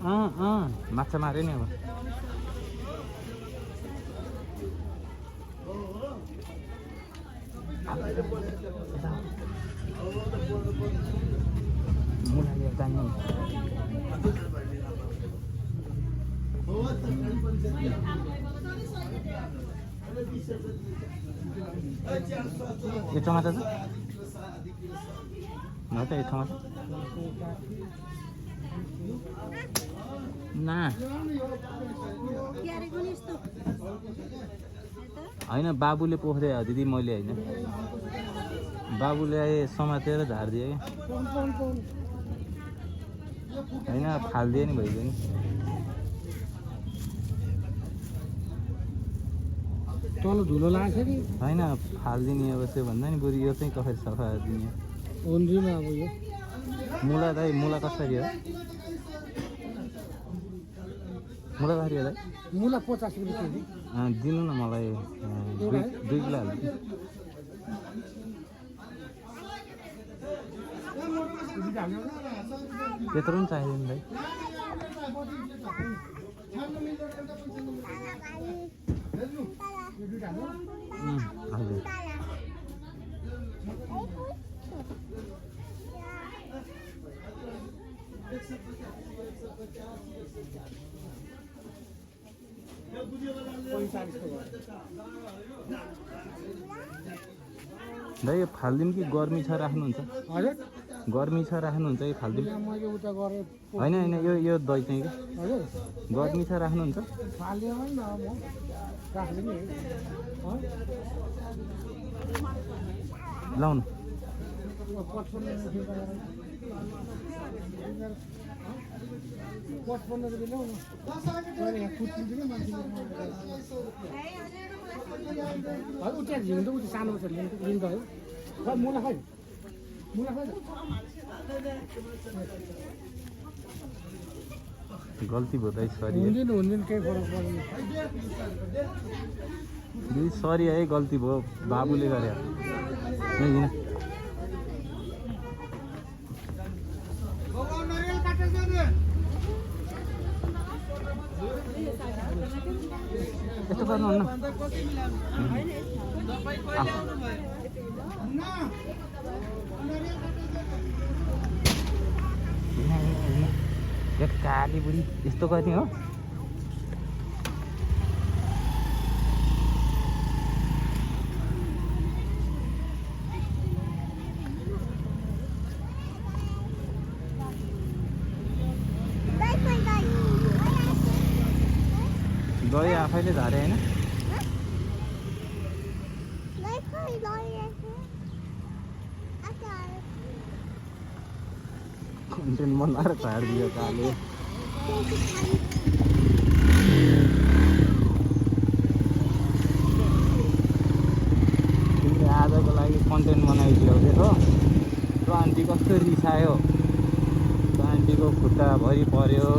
माछा मारे नि अब मुला लिएर जाने यो टमाटर छ न त यो टमाटर ना होइन बाबुले पोख्दै हो दिदी मैले होइन बाबुले समातेर झारिदियो क्या होइन फालिदियो नि भइगयो नि तल धुलो लाग्छ कि होइन फालिदिने अब त्यो भन्दा नि बरु यो चाहिँ कसरी सफा दिने हुँदैन अब यो मुला दाइ मुला कसरी हो मुला कसरी हो दाइ मुला 50 रुपियाँ केजी दिनु न मलाई 2 किलो हाल्नु त्यत्रो पनि चाहिँदैन भाइ हजुर दाइ यो फालिदिउँ कि गर्मी छ राख्नुहुन्छ हजुर गर्मी छ राख्नुहुन्छ कि फालिदिउँ मैले उता गरेँ होइन होइन यो दही चाहिँ कि हजुर गर्मी छ राख्नुहुन्छ फाल्दियो नि म राख्दिनँ नि लाउनु 55 रुपियाँ ल्याउनु मैले यहाँ कुटिदिनु मान्छेले हजुर उता झिउँ त उता सानो छ लिन्छ है खै मुला खै गल्ती भयो दाइ सरी हुँदैन केही फरक पर्दैन दिदी सरी है गल्ती भयो बाबुले गरे किन यस्तो गर्नुहुन्न एक काली बुढी यस्तो गर्ने हो दही आफैले झारे होइन कन्टेन्ट बनाएर झारिदियो काले तिमीले आजको लागि कन्टेन्ट बनाइदियो त्यो आन्टी कस्तो रिसायो त्यो आन्टीको खुट्टा भरि पर्यो